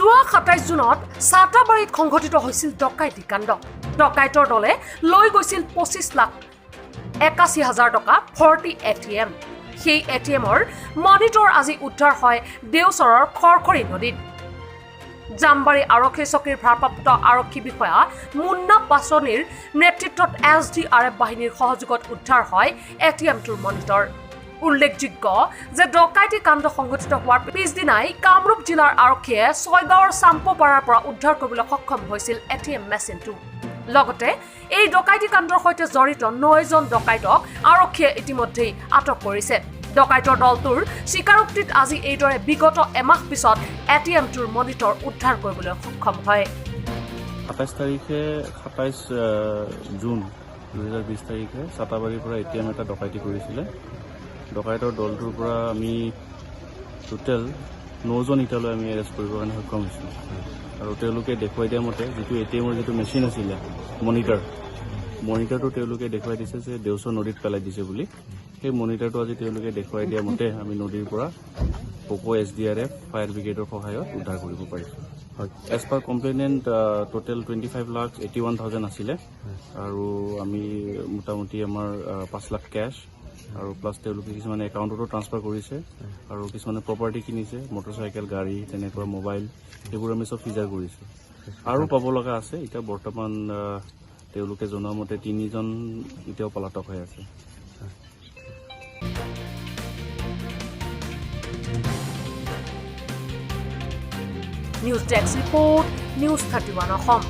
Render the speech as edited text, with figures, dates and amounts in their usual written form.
যোৱা 27 জুনত ছাতাবাৰীত সংঘটিত হৈছিল ডকাইতি কাণ্ড। ডকাইতৰ দলে লৈ গৈছিল 25,81,000 টকা ভৰ্তি এটিএম। সেই এটিএমৰ মনিটৰ আজি উদ্ধাৰ হয় দেওচৰৰ খৰখৰি নদীত। জামবাৰী আৰক্ষী চকীৰ ভাৰপ্ৰাপ্ত আৰক্ষী বিষয়া মুন্না পাচনিৰ নেতৃত্বত এছডিআৰএফ বাহিনীৰ সহযোগত উদ্ধাৰ হয় এটিএমটোৰ মনিটৰ। উল্লেখযোগ্য যে ডকাইতি কাণ্ড সংঘটিত হোৱাৰ পিছদিনাই কামৰূপ জিলাৰ আৰক্ষীয়ে ছয়গাঁৱৰ চাম্পোপাৰাৰ পৰা উদ্ধাৰ কৰিবলৈ সক্ষম হৈছিল এটিএম মেচিনটো। লগতে এই ডকাইতি কাণ্ডৰ সৈতে জড়িত নজন ডকাইতক আৰক্ষীয়ে ইতিমধ্যেই আটক কৰিছে। ডকাইতৰ দলটোৰ স্বীকাৰোক্তিত আজি এইদৰে বিগত এমাহ পিছত এটিএমটোৰ মনিটৰ উদ্ধাৰ কৰিবলৈ সক্ষম হয়। 27 তাৰিখে, 27 জুন 2020 তাৰিখে চাটাবাৰীৰ পৰা এটিএম এটা ডকাইতি কৰিছিলে। ডকাইতৰ দলটোৰ পৰা আমি টোটেল নজন এতিয়ালৈ আমি এৰেষ্ট কৰিবৰ কাৰণে সক্ষম হৈছোঁ। আৰু তেওঁলোকে দেখুৱাই দিয়া মতে যিটো এটিএমৰ যিটো মেচিন আছিলে, মনিটৰ, মনিটৰটো তেওঁলোকে দেখুৱাই দিছে যে দেউচৰ নদীত পেলাই দিছে বুলি। সেই মনিটৰটো আজি তেওঁলোকে দেখুৱাই দিয়া মতে আমি নদীৰ পৰা বকো এছডিআৰএফ, ফায়াৰ ব্ৰিগেডৰ সহায়ত উদ্ধাৰ কৰিব পাৰিছোঁ। As per complainant, total 25,81,000 আছিলে আৰু আমি মোটামুটি আমাৰ 5 লাখ কেছ আৰু প্লাছ তেওঁলোকে কিছুমানে একাউণ্টতো ট্ৰান্সফাৰ কৰিছে আৰু কিছুমানে প্ৰপাৰ্টি কিনিছে, মটৰচাইকেল, গাড়ী, তেনেকুৱা মোবাইল, সেইবোৰ আমি চব চিজাৰ কৰিছোঁ আৰু পাব লগা আছে। এতিয়া বৰ্তমান তেওঁলোকে জনোৱা মতে তিনিজন এতিয়াও পলাতক হৈ আছে। News desk report, News 31 Assam.